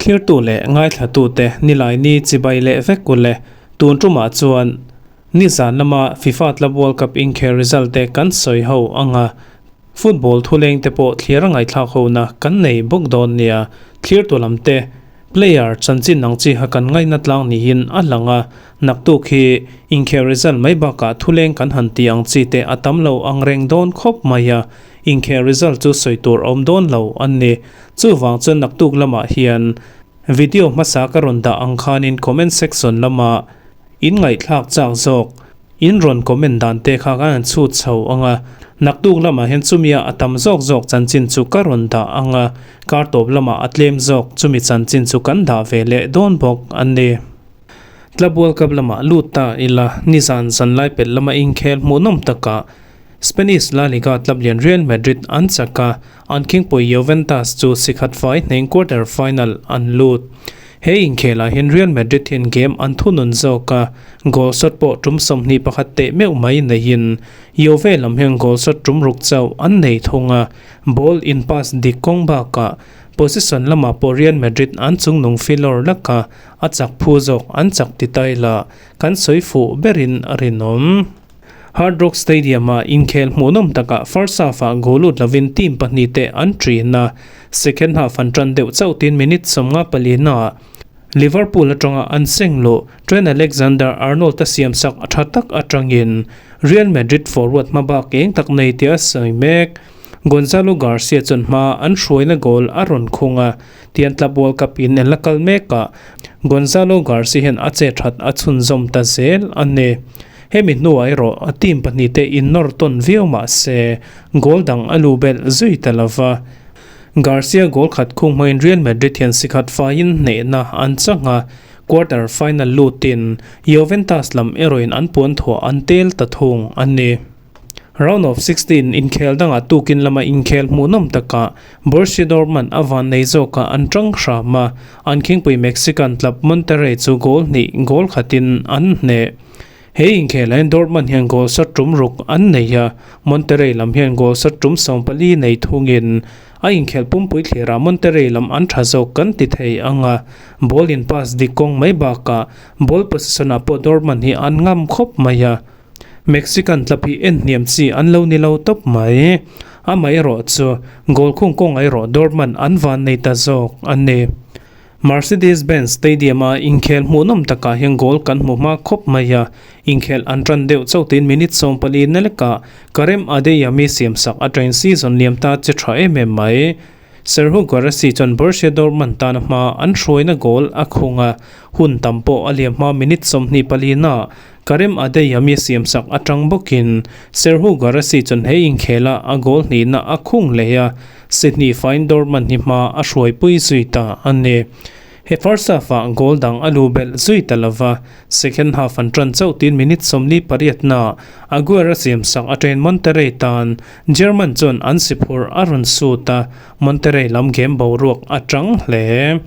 Thlirtu leh ngaithlatute Nilaini chibai leh vek u le. Tun tumah chuan nizan lama FIFA Club World Cup inkhel result te kan sawi ho ang a, football thuleng te pawh thlir a ngaihthlak hona kan nei bawk dawn nia. Thlirtu lam te player chanchin ang chiha kan ngaihna tlang niin a lang a, naktuk hi inkhel result mai bakah thuleng kan han tih ang chi te a tam lo ang reng dawn khawp mai a. Inkhel result chu sawi tur awm dawn lo an ni. Chuvang chuan naktuk lamah hian video hmasa ka rawn dah ang khanin comment section lama in ngaihthlak chak zawk in rawn comment dan te kha kan han chhut chho ang a. Naktuk lamah hian chumia a tam zawk zawk chanchin chu ka rawn dah ang a, kar tawp lamah a tlem zawk chumi chanchin chu kan dah ve leh dawn bawk an ni. Club World Cup lamah lut ta ila nizan zanlai pelh lama inkhel hmuhnawm takah Spanish La Liga club lian Real Madrid an chak a, an khingpui Juventus chu sikhat fai hneng quarter final an lut. He inkhelah hian Real Madrid hian game an thunun zawk a, goal shot pawh tum 21 teh meuh mai neiin Juve lam hian goal shot tum ruk chauh an nei thung a, ball in pass dik kawng bakah position lamah pawh Real Madrid an chungnung filawr lak a, a chak phu zawk an chak ti tai la, kan sawi fuh berin a rinawm. Hard Rock Stadium-a inkhel hmuhnawm takah first half-ah goal lut lovin team pahnihte an ṭin a, second half an ṭan deuh chauh tin minute 54 naah Liverpool aṭanga an seng luh Trent Alexander-Arnold-a siamsak a ṭha tak aṭangin Real Madrid forward hmabak eng tak nei tia sawi mek. Gonzalo Garcia chuan hma an hruaina goal a rawn khung a, tian Club World Cup in en la kal mekah Gonzalo Garcia hian a che ṭhat a chhunzawm ta zel a ni. Hemi hnuah erawh a team pahnihte innawr tawn viau mah se, goal dang a lu belh zui ta lo va. Garcia goal khat khung hmangin Real Madrid hian sikhat faiin hnehna an chang a, quarter final lutin Juventus lam erawhin an puan thuah an tel ta thung a ni. Round of 16 inkhel dangah tukin lama inkhel hmuhnawm takah Borussia Dortmund a van nei zawkah an tang hram a, an khingpui Mexican club Monterrey chu goal hnih goal khatin an hneh. He inkhelah hian Dortmund hian goal shot tum ruk an nei a, Monterrey lam hian goal shot tum 14 nei thungin a inkhel pumpui thlirah Monterrey lam an tha zawk kan ti thei ang a, ball in pass dik kawng mai bakah ball possession ah pawh Dortmund hi an ngam khawp mai a, Mexican club hi en hniam chi an lo ni lo tawp mai. Amaherawh chu goal khung kawng erawh Dortmund an van nei ta zawk a ni. Mercedes-Benz Stadium-a inkhel hmuhnawm takah hian goal kan hmu hma khawp mai a, inkhel an tan deuh chauh tiin minute 14 na lekah Karim Adeyemi siamsak atangin season liam ta che tha em em mai. Serhou Guirassy chuan Borussia Dortmund tana hma an hruaina goal a khung a, hun tam pawh a liam hma minute 24 naah Karim Adeyemi siamsak atang bawkin Serhou Guirassy chuan he inkhela a goal hnihna a khung leh a, Sydney Fine Dortmund hi hma a hruaipui zui ta a ni. He first half-ah goal dang a lu belh zui ta lova, second half an tan chauh tiin minute 48 naah Aguero siamsak a train Monterrey tan German chuan an si phur a rawn sut a, Monterrey lam game boruak a tang hle.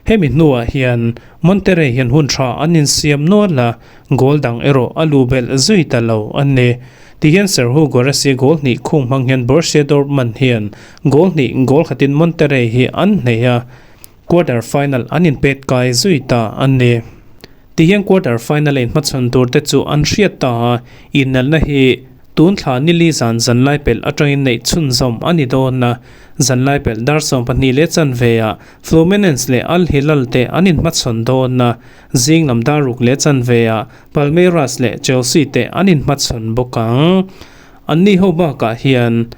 Hemi hnuah hian Monterrey hian hun tha an insiam nual a, goal dang erawh a lu belh zui ta lo a ni. Tihian Serhou Guirassy goal hnih khung hmang hian Borussia Dortmund hian goal hnih goal khatin Monterrey hi an hneh a, quarter final an inpet kai zui ta a ni. Tihian quarter final a inhmachhawn tur te chu an hriat ta a, innalhna hi tun thla nili zan zanlai pelh atangin neih chhunzawm a ni dawn a, zanlai pelh dar 12 leh chanve ah Fluminense leh Al Hilal te an inhmachhawn dawn a, zing lam dar ruk leh chanve ah Palmeiras leh Chelsea te an inhmachhawn bawk ang. Anni ho bakah hian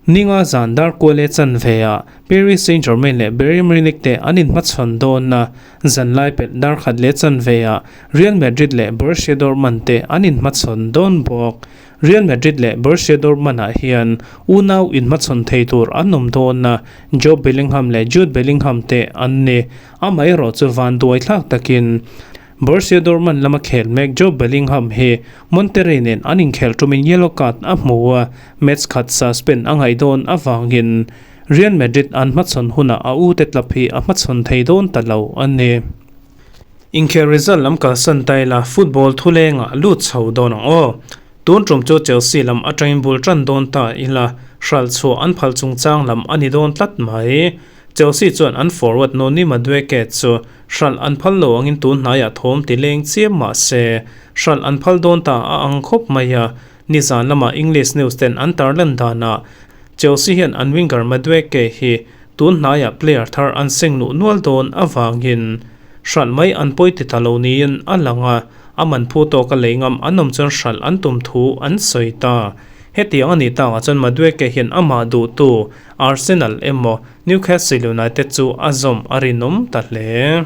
ninga zan dar kual leh chanve ah Paris Saint-Germain leh Bayern Munich te an inhmachhawn dawn a, zanlai pelh dar khat leh chanve ah Real Madrid leh Borussia Dortmund te an inhmachhawn dawn bawk. Real Madrid leh Borussia Dortmund ah hian unau inhmachhawn thei tur an awm dawn a, Jobe Bellingham leh Jude Bellingham te an ni. Amaherawh chu vanduai thlak takin Borussia Dortmund lama khel mek Jobe Bellingham hi Monterrey nen an inkhel tumin yellow card a hmu a, match khat suspend a ngaih dawn avangin Real Madrid an hmachhawn hunah a ute club hi a hmachhawn thei dawn ta lo a ni. Inkhel result lam kalsan ta ila football thulengah lut chho dawn ang aw. Tun tum chu Chelsea lam atangin bul tan dawn ta ila. hralh chhuah an phal chungchang lam a ni dawn tlat mai. Chelsea chuan an forward Noni Madueke chu hralh an phal lo angin tun hnaiah thawm ti leng chiam mah se, hralh an phal dawn ta a ang khawp mai a. Nizan lama English news ten an tarlan danah Chelsea hian an winger Madueke hi tun hnaiah player thar an seng luh nual dawn avangin hralh mai an pawi ti ta lo niin a lang a, a man phu tawka lei ngam an awm chuan hralh an tum thu an sawi ta. Hetiang a nih takah chuan Madueke hian amah duhtu Arsenal emaw Newcastle United chu a zawm a rinawm ta hle.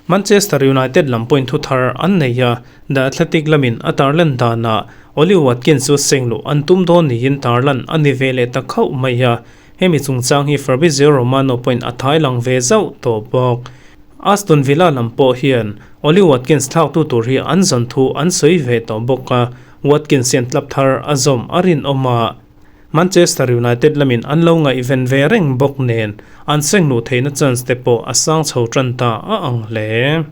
Manchester United lam pawhin thu thar an nei a, The Athletic lamin a tarlan danah Ollie Watkins chu seng luh an tum dawn niin tarlan a ni ve leh ta khauh mai a, hemi chungchang hi Fabrizio Romano pawhin a thai lang ve zauh tawh bawk. Aston Villa lam pawh hian Ollie Watkins thlaktu tur hi an zawn thu an sawi ve tawh bawk a, Watkins hian club thar a zawm a rinawm a. Manchester United lamin an lo ngaihven ve reng bawk nen an seng luh theihna chance te pawh a sang chho tan ta a ang hle.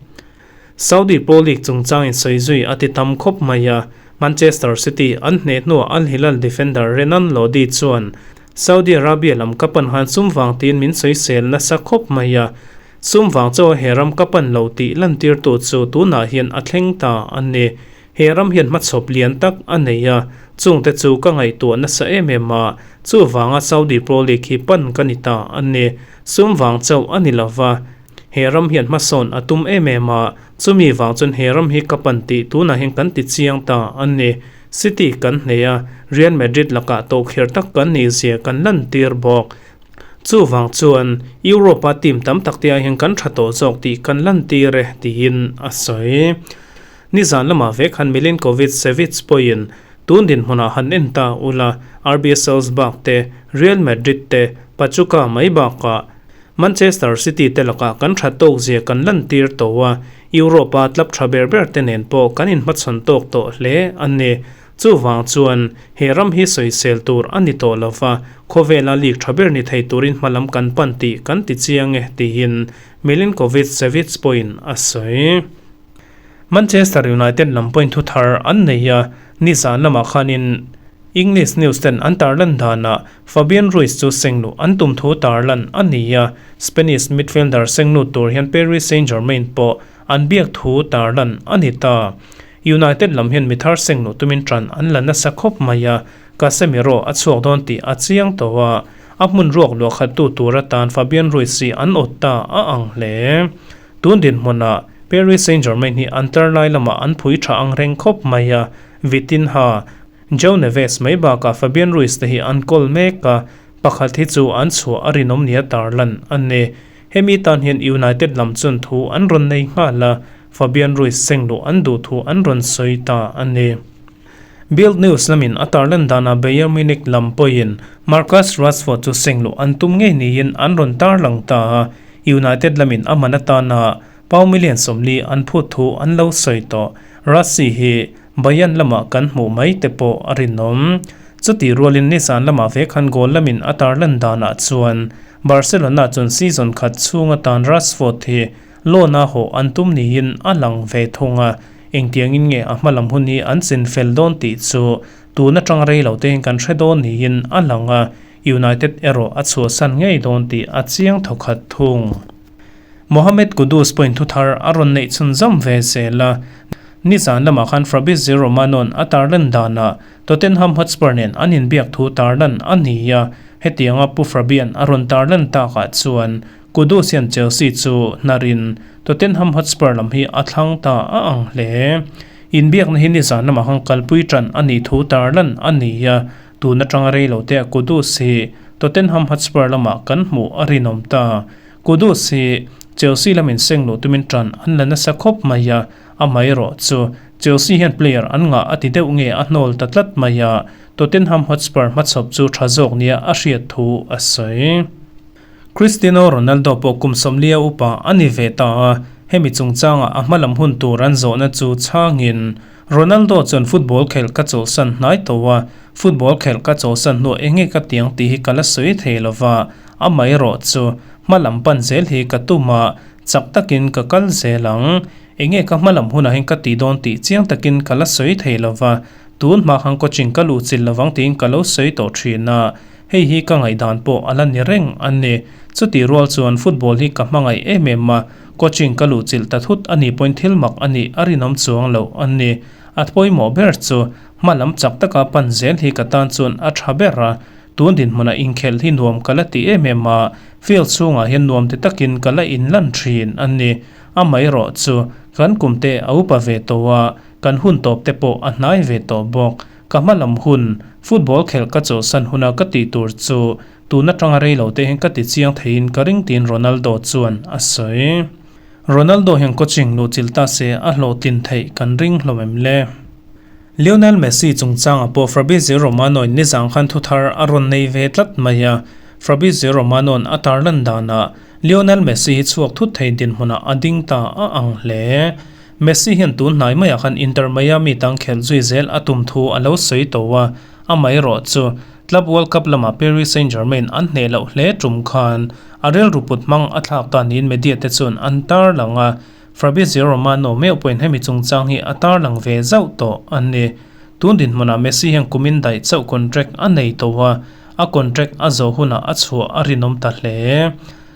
Saudi Pro League chungchangin sawi zui a ti tam khawp mai a, Manchester City an hneh hnuah Al Hilal defender Renan Lodi chuan Saudi Arabia lam ka pan han sum vang tiin min sawisel nasa khawp mai a, sum vang chaw he ram ka pan lo tih lantirtu chu tunah hian a thleng ta a ni. He ram hian hmachhawp lian tak a nei a, chungte chu ka ngaihtuah nasa em em a, chuvanga Saudi Pro League hi pan ka ni ta a ni. Sum vang chauh a ni lo va, he ram hian hmasawn a tum em em a, chumi vang chuan he ram hi ka pan tih tunah hian kan ti chiang ta a ni. City kan hneh a, Real Madrid lakah tawhkher tak kan nih zia kan lantir bawk. Chuvang chuan Europe-a team tam tak te ah hian kan tha tawh zawk tih kan lantir e, tiin a sawi. Nizan lamah vek han Milinkovic-Savic pawhin tun dinhmunah han en ta ula, RB Salzburg te, Real Madrid te, Pachuca mai bakah Manchester City te lakah kan tha tawk zia kan lantir tawh a, Europe-a club tha ber ber te nen pawh kan inhmachhawn tawk tawh hle a ni. Chuvang chuan he ram hi sawisel tur a ni tawh lova, khawvela league tha ber ni thei turin hmalam kan pan tih kan ti chiang e, tiin Milinkovic-Savic pawhin a sawi. Manchester United lam pawhin thu thar an nei a, nizan lamah khanin English news ten an tarlan danah Fabian Ruiz chu sengluh an tum thu tarlan a ni a, Spanish midfielder senglut tur hian Paris Saint-Germain pawh an biak thu tarlan a ni ta. United lam hian mi thar sengluh tumin ṭan an la nasa khawp mai a, Casemiro a chhuak dawn tih a chiang tawh a, a hmun ruak luah khattu tur atan Fabian Ruiz hi an awt ta a ang hle. Tun dinhmunah Paris Saint-Germain hi an tar lai lamah an phui tha ang reng khawp mai a, Vitinha, João Neves mai bakah Fabian Ruiz te hi an kawl mek a, pakhat hi chu an chhuah a rinawm nia tarlan a ni. Hemi tan hian United lam chuan thu an rawn nei nghal a, Fabian Ruiz seng luh an duh thu an rawn sawi ta a ni. Bild News lamin a tarlan danah Bayern Munich lam pawhin Marcus Rashford chu seng luh an tum ngei niin an rawn tarlang ta a, United lamin a man atana pau million 40 an phut thu an lo sawi tawh. Rassi hi Bayern lamah kan hmuh mai te pawh a rinawm. Chutih rualin nizan lamah ve khan goal lamin a tarlan danah chuan Barcelona chuan season khat chhung atan Rashford hi loan a hawh an tum niin a lang ve thung a, engtiangin nge a hmalam hun hi an chin fel dawn tih chu tun atang rei lo tein kan hre dawn niin a lang a. United erawh a chhuahsan ngei dawn tih a chiang thawkhat thung. Mohammed Kudus pawhin thu thar a rawn neih chhunzawm ve zel a, nizan lamah khan Fabrizio Romano-a'n a tarlan danah Tottenham Hotspur nen an inbiak thu tarlan a ni a, hetianga Pu Fabian a rawn tarlan takah chuan Kudus hian Chelsea chu hnarin Tottenham Hotspur lam hi a thlang ta a ang hle. Inbiakna hi nizan lamah khan kalpui tan a nih thu tarlan a ni a, Tun atanga rei lo te Kudus hi Tottenham Hotspur lamah kan hmuh a rinawm ta. Kudus hi Chelsea lamin seng luh tumin tan an la nasa khawp mai a, amaherawh chu Chelsea hian player an ngah a ti deuh nge a hnawl ta tlat mai a, Tottenham Hotspur hmachhawp chu tha zawk nia a hriat thu a sawi. Cristiano Ronaldo pawh kum 40 upa a ni ve ta a, hemi chungchanga a hmalam hun tur an zawhna chu chhangin Ronaldo chuan football khelh ka chawlhsan hnai tawh a, football khelh ka chawlhsan hnuah eng nge ka tiang tih hi ka la sawi thei lo va, amaherawh chu hma lam pan zel hi ka tum a, chak takin ka kal zel ang. Eng nge ka hma lam hunah hian ka tih dawn tih chiang takin ka la sawi thei lo va, Tun hma khan coaching ka luh chilh lovang tiin ka lo sawi tawh thin a, hei hi ka ngaihdan pawh a la ni reng a ni. Chutih rual chuan football hi ka hmangaih em em a, coaching ka luh chilh ta thut a nih pawhin thil mak a nih a rinawm chuang loh a ni. A pawimawh ber chu hma lam chak taka pan zel hi ka tan chuan a tha ber a, tun dinhmunah inkhelh hi nuam ka la ti em em a, field chhungah hian nuam ti takin ka la inlan thin a ni. Amaherawh chu kan kumte a upa ve tawh a, Kan hun tawp te pawh a hnai ve tawh bawk. Ka hma lam hun, football khelh ka chawlhsan huna ka tih tur chu tun atanga rei lo te hian ka ti chiang theiin ka ring tiin Ronaldo chuan a sawi. Ronaldo hian coaching luh chilh ta se a hlawhtlin theih kan ring hlawm em le? Lionel Messi chungchangah pawh Fabrizio Romano-in nizang khan thuthar a rawn nei ve tlat mai a. Fabrizio Romano-a'n a tarlan danah Lionel Messi hi chhuak thut thei dinhmunah a ding ta a ang hle. Messi hian tun hnai maiah khan Inter Miami tang khelh zui zel a tum thu a lo sawi tawh a, amaherawh chu Club World Cup lamah Paris Saint-Germain an hneh loh hle tum khan a rilru put hmang a thlak ta niin media te chuan an tarlang a, Fabrizio Romano meuh pawhin hemi chungchang hi a tarlang ve zauh tawh a ni. Tun dinhmunah Messi hian kumin daih chauh contract a nei tawh a, a contract a zawh hunah a chhuah a rinawm ta hle.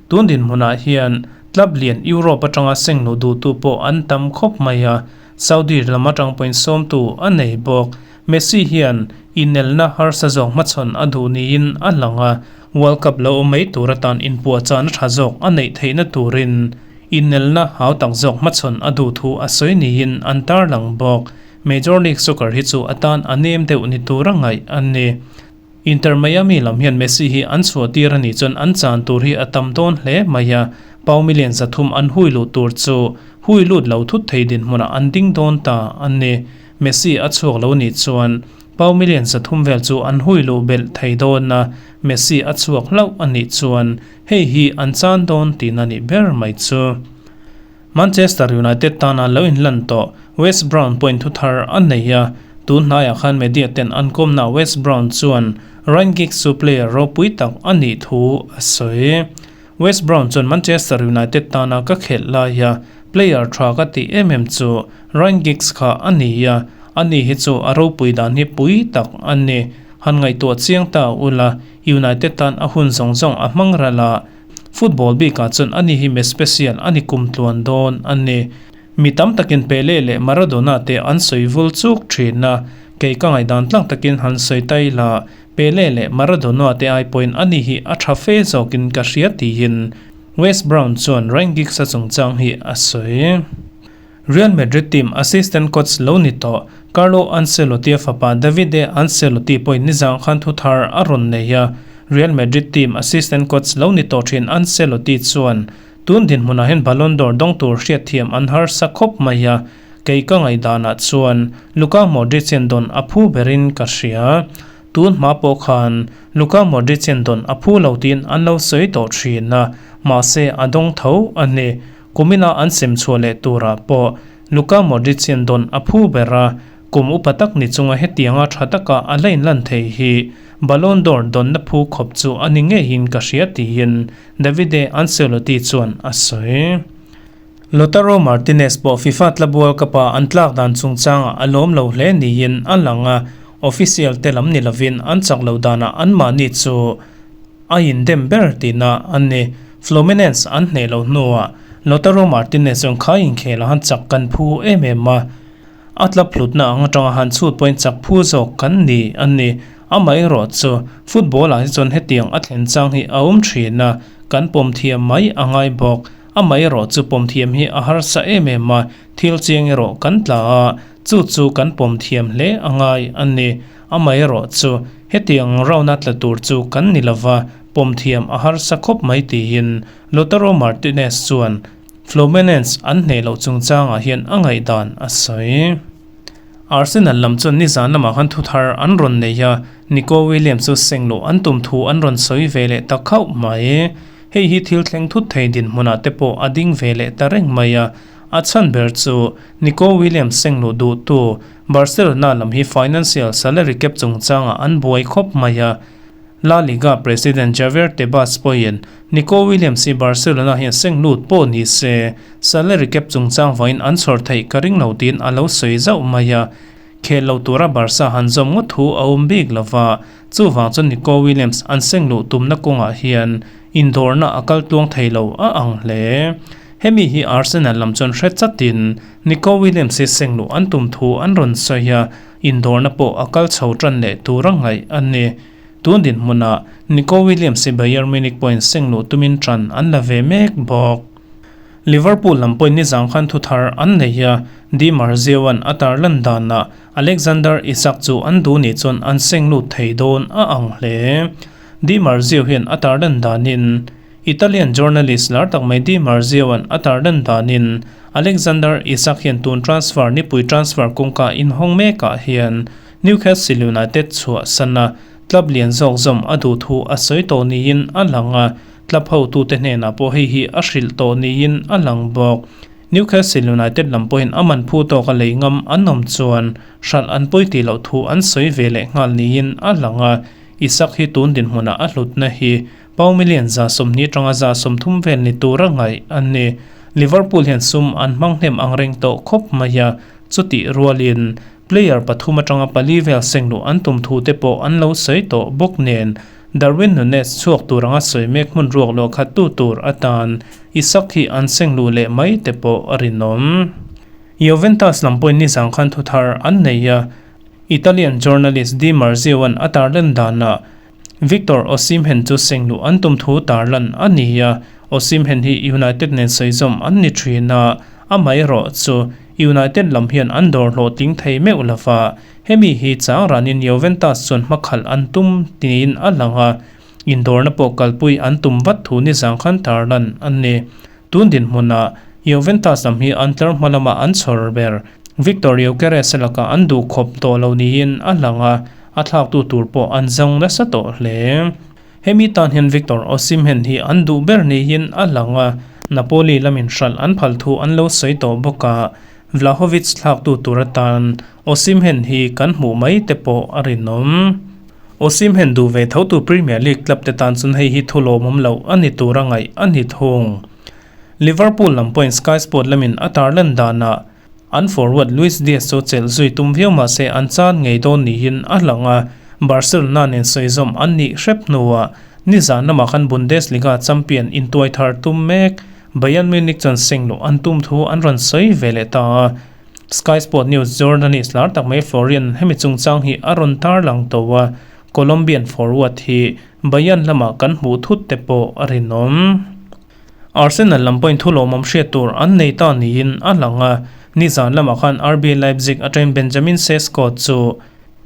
Tun dinhmunah hian club lian Europe atanga sengluh duhtu pawh an tam khawp mai a, Saudi lam atang pawhin sawmtu a nei bawk. Messi hian inelna harsa zawk hmachhawn a duh niin a lang a, World Cup lo awm mai tur atan inpuahchahna tha zawk a neih theihna turin inelna hau tak zawk hmachhawn a duh thu a sawi niin an tarlang bawk. Major League Soccer hi chu atan a nem deuh ni tura ngaih a ni. Inter Miami lam hian Messi hi an chhuah tir a nih chuan an chan tur hi a tam dawn hle mai a, pau million 300 an hui luh tur chu hui lut lo thut thei dinhmunah an ding dawn ta a ni. Messi a chhuak lo nih chuan pau million 300 vel chu an hui luh belh thei dawn a, Messi a chhuak hlauh a nih chuan hei hi an chan dawn tihna nih ber mai chu. Manchester United tana lo inlan tawh Wes Brown pawhin thuthar a nei a, tun hnaiah khan media ten an kawmna Wes Brown chuan Ryan Giggs chu player ropui tak a nih thu a sawi. Wes Brown chuan Manchester United tana ka khelh laia player tha ka tih em em chu Ryan Giggs kha a ni a, ani hi chu a ropui dan hi pui tak a ni. Han ngaihtuah chiang ta ula, United tan a hun zawng zawng a hmang ral a, Football bikah chuan ani hi mi special a ni kum tluan dawn a ni. Mi tam takin Pele leh Maradona te an sawi vul chuk thin a, kei ka ngaihdan tlang takin han sawi ta ila, Pele leh Maradona te ai pawhin ani hi a tha fe zawkin ka hria tiin Wes Brown chuan Ryan Giggs-a chungchang hi a sawi. Real Madrid team assistant coach lo ni tawh Carlo Ancelotti-a fapa Davide Ancelotti pawhin nizang khan thu thar a rawn nei a. Real Madrid team assistant coach lo ni tawh thin Ancelotti chuan tun dinhmunah hian Ballon d'Or dawng tur hriatthiam an harsa khawp mai a, kei ka ngaihdanah chuan Luka Modric hian dawn a phu berin ka hria. Tun hma pawh khan Luka Modric hian dawn a phu lo tiin an lo sawi tawh thin a, mahse a dawng tho a ni. Kumina an sem chhuah leh turah pawh Luka Modric hian dawn a phu ber a, kum upa tak ni chunga hetianga tha taka a la inlan thei hi Ballon d'Or dawnna phu khawp chu a ni ngeiin ka hria tiin Davide Ancelotti chuan a sawi. Lautaro Martinez pawh FIFA Club World Cup-a an tlak dan chungchangah a lawm lo hle niin a lang a, official te lam ni lovin an chak loh danah anmahni chu A indem ber tihna a ni. Fluminense an hneh loh hnuah Lautaro Martinez chuan kha inkhel a han chak kan phu em em a, a tla phlutna ang atanga han chhut pawhin chak phu zawk kan ni a ni. Amaherawh chu football ah hi chuan hetiang a thlen chang hi a awm thin a, kan pawm thiam mai a ngai bawk. Amaherawh chu pawm thiam hi a harsa em em a, thil chiang erawh kan tla a, chu chu kan pawm thiam hle a ngai a ni. Amaherawh chu hetiang round-a tla tur chu kan ni lova, pawm thiam a harsa khawp mai tiin Lautaro Martinez chuan Fluminense an hneh loh chungchangah hian a ngaihdan a sawi. Arsenal lam chuan nizan lamah khan thuthar an rawn nei a, Nico Williams chu sengluh an tum thu an rawn sawi ve leh ta khauh mai. Hei hi thil thleng thut thei dinhmunah te pawh a ding ve leh ta reng mai a, a chhan ber chu Nico Williams sengluh duhtu Barcelona lam hi financial salary cap chungchangah an buai khawp mai a, La Liga president Javier Tebas pawhin Nico Williams hi Barcelona hian seng lut pawh ni se, salary cap chungchang vawiin an chhawr theih ka ring lo tiin a lo sawi zauh mai a. Khel lo tura Barca han zawm ngawt thu a awm bik lo va, chuvang chuan Nico Williams an seng luh tumna kawngah hian indawrna a kal tluang thei lo a ang hle. Hemi hi Arsenal lam chuan hre chatin Nico Williams hi seng luh an tum thu an rawn sawi a, indawrna pawh a kal chho tan leh tura ngaih a ni. Tun dinhmunah Nico Williams hi Bayern Munich pawhin seng luh tumin tan an la ve mek bawk. Liverpool lam pawhin nizang khan thu thar an nei a, Di Marzio-a'n a tarlan danah Alexander Isak chu an duh nih chuan an seng lut thei dawn a ang hle. Di Marzio hian a tarlan danin Italian journalist lar tak mai Di Marzio-a'n a tarlan danin Alexander Isak hian tun transfer nipui transfer kawngka inhawng mekah hian Newcastle United chhuahsan a, club lian zawk zawm a duh thu a sawi tawh niin a lang a. Club hotute hnenah pawh hei hi a hrilh tawh niin a lang bawk. Newcastle United lam pawhin a man phu tawka lei ngam an awm chuan hralh an pawi tih loh thu an sawi ve leh nghal niin a lang a. Isak hi tun dinhmunah a hlutna hi pau million 120 atanga 30 vel ni tura ngaih a ni. Liverpool hian sum an hmang hnem ang reng tawh khawp mai a, chutih rualin Player pathum atanga pali vel seng luh an tum thu te pawh an lo sawi tawh bawk nen Darwin Nunez chhuak tur anga sawi mek hmun ruak luah khat tu tur atan Isak hi an seng luh leh mai te pawh a rinawm. Juventus lam pawhin nizang khan thu thar an nei a, Italian journalist Di Marzio-a'n a tarlan danah Victor Osimhen chu seng luh an tum thu tarlan a ni a, Osimhen hi United nen sawizawm an ni thin a, amaherawh chu United lam hian an dawr hlawhtling thei meuh lo va, hemi hi chang ranin Juventus chuan hmakhalh an tum niin a lang a, indawrna pawh kalpui an tum vat thu nizang khan tarlan a ni. Tun dinhmunah Juventus lam hi an tlar hma lamah an chhawr ber. Victor Gyökeres lakah an duh khawp tawh lo niin a lang a, a thlaktu tur pawh an zawng nasa tawh hle. Hemi tan hian Victor Osimhen hi an duh ber niin a lang a, Napoli lamin hralh an phal thu an lo sawi tawh bawk a, Vlahovic thlaktu tur atan Osimhen hi kan hmuh mai te pawh a rinawm. Osimhen duh ve tho tu Premier League club te tan chuan hei hi thu lawmawm loh a ni tur a ngaih a ni thung. Liverpool lam pawhin Sky Sport lamin a tarlan danah an forward Luis Diaz chu chelh zui tum viau mah se an chan ngei dawn niin a lang a, Barcelona nen sawizawm an nih hrep hnuah nizan lamah khan Bundesliga champion intuai thar tum mek Bayern Munich chuan seng luh an tum thu an rawn sawi ve leh ta a. Sky Sport News journalist lar tak mai Florian hemi chungchang hi a rawn tarlang tawh a, Colombian forward hi Bayern lamah kan hmuh thut te pawh a rinawm. Arsenal lam pawhin thu lawmawm hriat tur an nei ta niin a lang a, nizan lamah khan RB Leipzig atangin Benjamin Sesko chu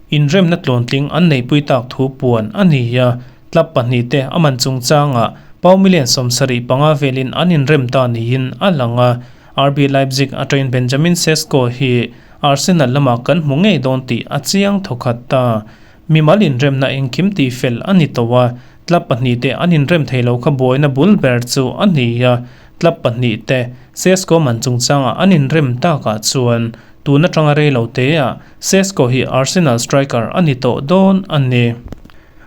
inremna tluantling an neihpui tak thu puan a ni a, club pahnihte a man chungchangah pau million 75 velin an inrem ta niin a lang a. RB Leipzig atangin Benjamin Sesko hi Arsenal lamah kan hmu ngei dawn tih a chiang thawkhat ta. Mimal inremna engkim tihfel a ni tawh a, club pahnihte an inrem thei lo kha buaina bul ber chu a ni a, club pahnihte Sesko man chungchangah an inrem takah chuan tun atanga rei lo teah Sesko hi Arsenal striker a ni tawh dawn a ni.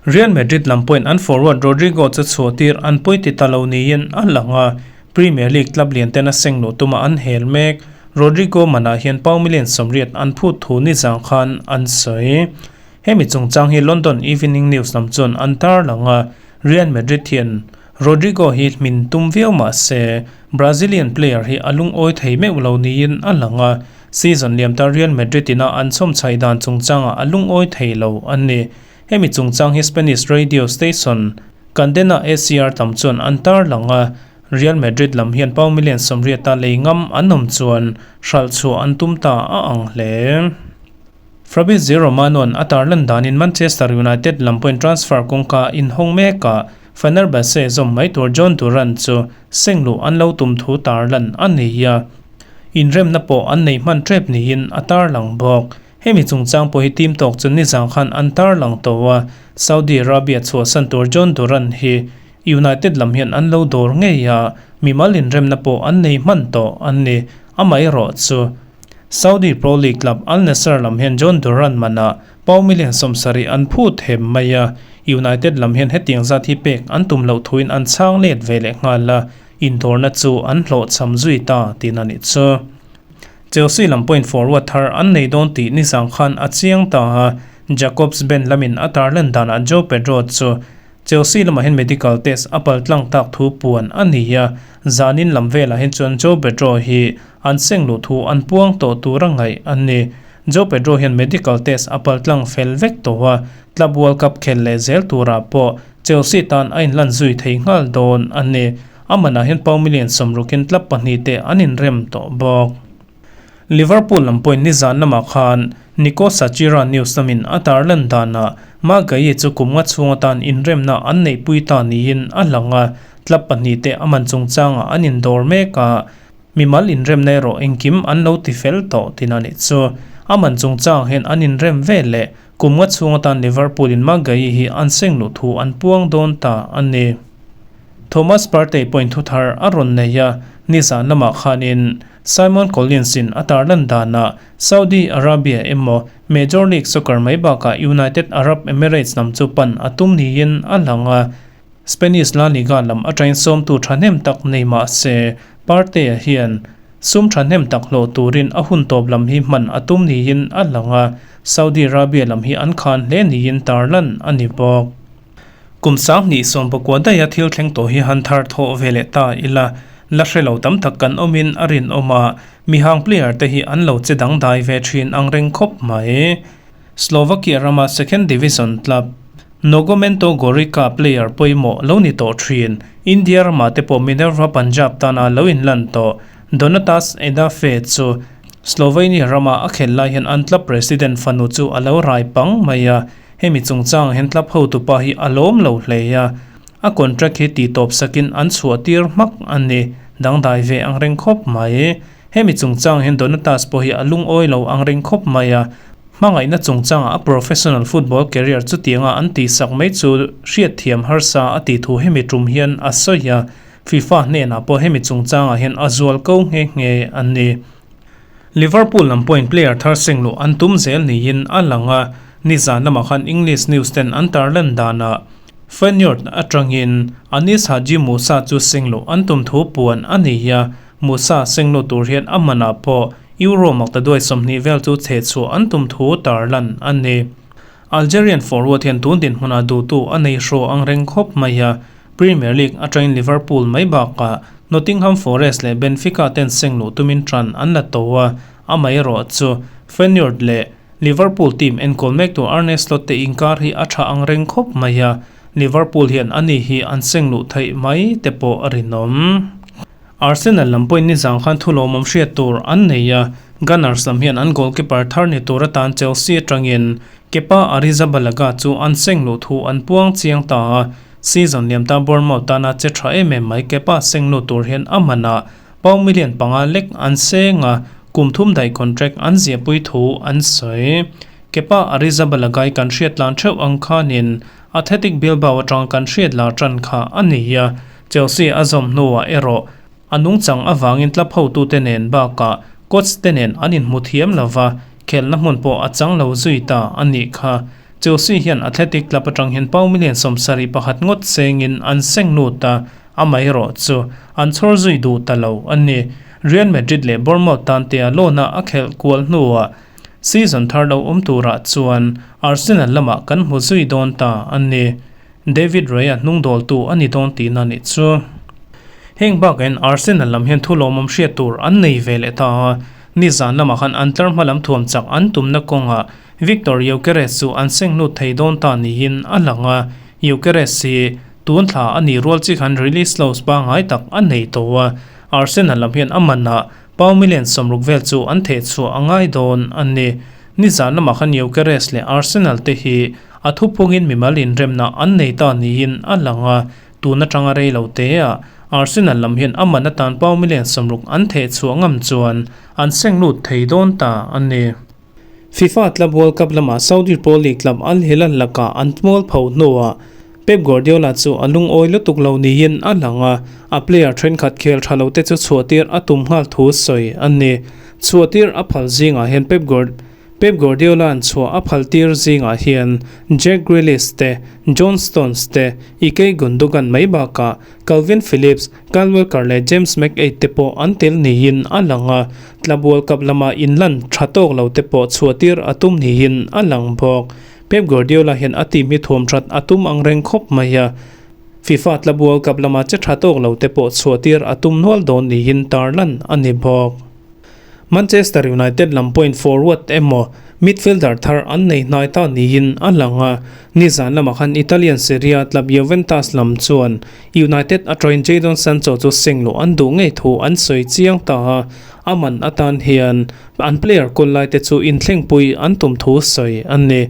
Real Madrid lam pawhin an forward Rodrygo chu chhuahtir an pawi ti ta lo niin a lang a, Premier League club lian ten a seng luh tuma an hel mek. Rodrygo manah hian pau million 80 an phut thu nizang khan an sawi. Hemi chungchang hi London Evening News lam chuan an tarlang a, Real Madrid hian Rodrygo hi hmin tum viau mah se Brazilian player hi a lungawi thei meuh lo niin a lang a, season liam ta Real Madrid ina an chhawmchhaih dan chungchangah a lungawi thei lo a ni. Hemi chungchang hi Spanish radio station Cadena SER tam chuan an tarlang a, Real Madrid lam hian pau million 80 a lei ngam an awm chuan hralh chhuah an tum ta a ang hle. Fabrizio Romano-a'n a tarlan danin Manchester United lam pawhin transfer kawngka inhawng mekah Fenerbahce zawm mai tur Jhon Duran chu seng luh an lo tum thu tarlan a nei a, inremna pawh an nei hman tep niin a tarlang bawk. Hemi chungchang pawh hi team tawk chu nizang khan an tarlang tawh a, Saudi Arabia chhuahsan tur Jhon Duran hi United lam hian an lo dawr ngei a, mimal inremna pawh an nei hman tawh an ni. Amaherawh chu Saudi Pro League club Al Nassr lam hian Jhon Duran manah pau million 70 an phut hem mai a, United lam hian hetiang zat hi pek an tum loh thuin an chhang let ve leh nghal a, indawrna chu an hlawhchham zui ta tihna nih chu. Chelsea lam pawhin forward thar an nei dawn tih nizang khan a chiang ta a, Jacobs Ben lamin a tarlan danah Joao Pedro chu Chelsea lamah hian medical test a pal tlang tak thu puan a ni a, zanin lam velah hian chuan Joao Pedro hi an seng luh thu an puang tawh tur a ngaih a ni. Joao Pedro hian medical test a pal tlang fel vek tawh a, Club World Cup khel leh zel turah pawh Chelsea tan a inlan zui thei nghal dawn a ni. A manah hian pound million sawmrukin club pahnihte an inrem tawh bawk. Liverpool lam pawhin nizan lamah khan Nico Sachira news lamin a tarlan danah Marc Guehi chu kum nga chhung atan inremna an neihpui ta niin a lang a, club pahnihte a man chungchangah an indawr mek a, mimal inremna erawh engkim an lo ti fel tawh tin a nih chu. A man chungchang hian an inrem ve leh kum nga chhung atan Liverpool in Marc Guehi hi an seng luh thu an puang dawn ta a ni. Thomas Partey pawhin thu thar a rawn nei a, nizan lamah khanin Simon Collins-in a tarlan danah Saudi Arabia emaw Major League Soccer mai bakah United Arab Emirates lam chu pan a tum niin a lang a, Spanish La Liga lam atangin sawmtu thahnem tak nei mah se Partey-a hian sum thahnem tak hlawh turin a hun tawp lam hi hman a tum niin a lang a, Saudi Arabia lam hi an khan hle niin tarlan a ni bawk. Kum 20 sawmpakua daia thil thleng tawh hi han thar thawh ve leh ta ila, la hre lo tam tak kan awmin a rinawm a, mihang player te hi an lo che dangdai ve thin ang reng khawp mai. Slovakia rama second division club Nogomento Gorica player pawimawh lo ni tawh thin, India ramah te pawh Minerva Punjab tana lo inlan tawh Donatas Edafe chu Slovenia rama a khelh lai hian an club president fanu chu a lo rai pang mai a, Hemi chungchang hian club hotupa hi a lawm lo hle a, a contract hi tihtawp sakin an chhuah tir hmak a ni. Dangdai ve ang reng khawp mai. Hemi chungchang hian Donatas pawh hi a lungawi lo ang reng khawp mai a, hmangaihna chungchangah a professional football career chutianga an tihsak mai chu hriatthiam harsa a tih thu hemi tum hian a sawi a, FIFA hnenah pawh hemi chungchangah hian a zual ko nghe nghe a ni. Liverpool lam pawhin player thar seng luh an tum zel niin a lang a, nizan lamah khan English news ten an tarlan danah Feyenoord atangin Anis Hadji Moussa chu seng luh an tum thu puan a ni a, Moussa seng luh tur hian a manah pawh Euro maktaduai 20 vel chu chhehchhuah an tum thu tarlan a ni. Algerian forward hian tun dinhmunah duhtu a nei hraw ang reng khawp mai a, Premier League atangin Liverpool mai bakah Nottingham Forest leh Benfica ten seng luh tumin tan an la to a, amaherawh chu Feyenoord leh Liverpool team enkawl mektu Arne Slot te inkar hi a tha ang reng khawp mai a, Liverpool hian ani hi an seng luh theih mai te pawh a rinawm. Arsenal lam pawhin nizang khan thulawmawm hriat tur an nei a, Gunners lam hian an goalkeeper thar ni tur atan Chelsea atangin Kepa Arrizabalaga chu an seng luh thu an puang chiang ta a, season liam ta Bournemouth tana che tha em em mai Kepa seng lut tur hian a manah pound million panga lek an seng a, kum thum daih contract an ziahpui thu an sawi. Kepa Arrizabalaga-i kan hriat tlan theuh ang khanin Athletic Bilbao atanga kan hriat lar tan kha a ni a, Chelsea a zawm hnuah erawh A nungchang avangin club hotute nen bakah coach te nen an inhmu thiam lo va, khelhna hmun pawh a chang lo zui ta a nih kha. Chelsea hian Athletic Club atang hian pound million 71 ngawt sengin an seng lut a, amaherawh chu an chhawr zui duh ta lo a ni. Real Madrid leh Bournemouth tan tea loan-a a khelh kual hnuah season thar lo awm turah chuan Arsenal lamah kan hmu zui dawn ta a ni. David Raya hnungdawltu a ni dawn tihna nih chu. Heng bakain Arsenal lam hian thulawmawm hriat tur an nei ve leh ta a, nizan lamah khan an tlar hma lam thuam chak an tumna kawngah Viktor Gyökeres chu an seng lut thei dawn ta niin a lang a, Gyökeres hi tun thla a nih rual chi khan release clause pangngai tak a nei tawh a, Arsenal lam hian a manah pound million 60 vel chu an thehchhuah a ngai dawn a ni. Nizan lamah khan Gyökeres leh Arsenal te hi A thuphungin mimal inremna an nei ta niin a lang a, tun atanga rei lo teah Arsenal lam hian a man atan pound million 60 an theh chhuah ngam chuan an seng lut thei dawn ta a ni. FIFA Club World Cup lamah Saudi Pro League club Al Hilal lakah an mual pho hnuah Pep Guardiola chu a lungawi lutuk lo niin a lang a, a player thenkhat khel tha lo te chu chhuahtir a tum nghal thu sawi a ni. Chhuahtir a phal zingah hian Pep Guard. Pep Guardiola-a'n chhuah a phal tir zingah hian Jack Grealish te, John Stones te, Ilkay Gundogan mai bakah Kalvin Phillips, Kyle Walker leh James McAid te pawh an tel niin a lang a, Club World Cup lama inlan tha tawk lo te pawh chhuah tir a tum niin a lang bawk. Pep Guardiola hian a team hi thuam that a tum ang reng khawp mai a, FIFA Club World Cup lama che tha tawk lo te pawh chhuah tir a tum nual dawn niin tarlan a ni bawk. Manchester United lam pawhin forward emaw midfielder thar an nei hnai ta niin a lang a, nizan lamah khan Italian Serie A club Juventus lam chuan United atawin Jadon Sancho chu seng luh an duh ngei thu an sawi chiang ta a, a man atan hian an player kawl lai te chu inthlengpui an tum thu sawi a ni.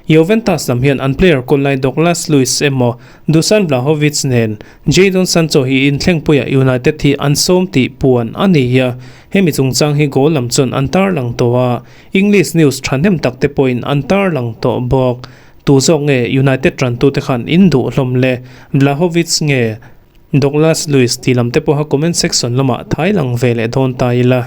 Juventus lam hian an player kawl lai Douglas Luiz emaw Dusan Vlahovic nen Jadon Sancho hi inthlengpuiah United hi an sawm tih puan a ni a, hemi chungchang hi goal lam chuan an tarlang tawh a, English news thahnem tak te pawhin an tarlang tawh bawk. Tu zawk nge United tantute khan in duh hlawm le? Vlahovic nge Douglas Luiz tih lam te pawha comment section lamah thai lang ve leh dawn ta ila.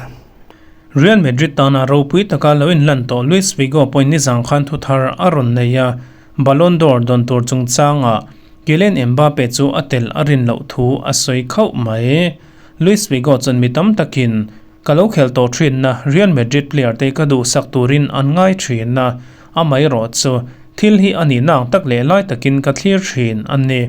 Real Madrid tana ropui taka lo inlan tawh Luis Figo pawhin nizang khan thuthar a rawn nei a, Ballon d'Or dawn tur chungchangah Kylian Mbappe chu a tel a rin loh thu a sawi khauh mai. Luis Figo chuan mi tam takin ka lo khel tawh thinna Real Madrid player te ka duhsak turin an ngai thin a, amaherawh chu thil hi a nihna ang tak leh lai takin ka thlir thin a ni.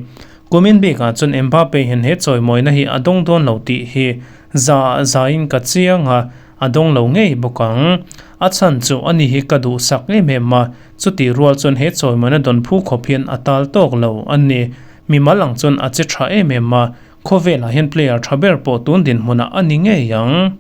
Kumin bikah chuan Mbappe hian he chawimawina hi a dawng dawn lo tih hi za zain ka chiang a, a dawng lo ngei bawk ang. A chhan chu a ni hi ka duhsak em em a, chutih rual chuan he chawimawina dawn phu khawp hian a tal tawk lo a ni. Mimal ang chuan a che tha em em a, khawvelah hian player tha ber pawh tun dinhmunah a ni ngei ang.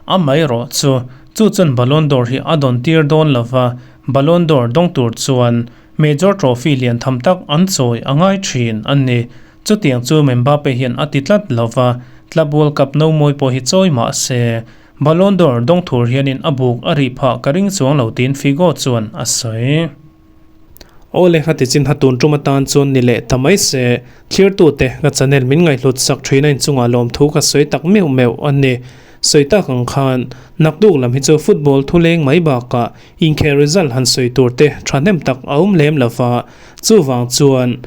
Amaherawh chu, chu chuan Ballon d'Or hi a dawn tir dawn lova, Ballon d'Or dawng tur chuan Major trophy lian tham tak an chawi a ngai thin a ni. Chutiang chu Mbappe hian a ti tlat lo va, Club World Cup no mawi pawh hi chawi mah se, Ballon d'Or dawng thur hianin a buk a rih phah ka ring chuang lo tiin Figo chuan a sawi. Aw le, ka ti chin ha tun tum atan chuan ni leh ta mai se, thlirtute ka channel min ngaihhlut sak thin a inchungah lawmthu ka sawi tak meuh meuh a ni. Sawi tak ang khan, nakduk lam hi chu football thuleng mai bakah Inkhel result han sawi tur te thahnem tak a awm lem lo va, chuvang chuan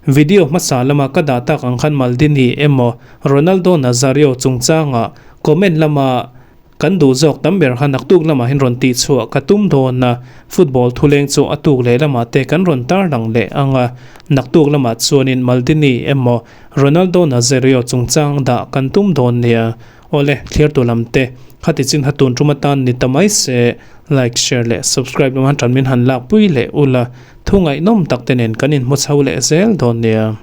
video hmasa lama ka dah tak ang khan Maldini emaw Ronaldo Nazario chungchanga comment lama kan duh zawk tam ber kha naktuk lamah hian rawn tihchhuah ka tum dawn a, football thuleng chu a tuk leh lamah te kan rawn tarlang leh ang a, naktuk lamah chuanin Maldini emaw Ronaldo Nazario chungchang dah kan tum dawn nia. Awle, thlir tu lam te, khati chin kha tun tum atan ni ta mai se, like, share leh subscribe lam han tan min han lak pui leh ula, thu ngaihnawm tak te nen kan inhmu chho leh zel dawn nia.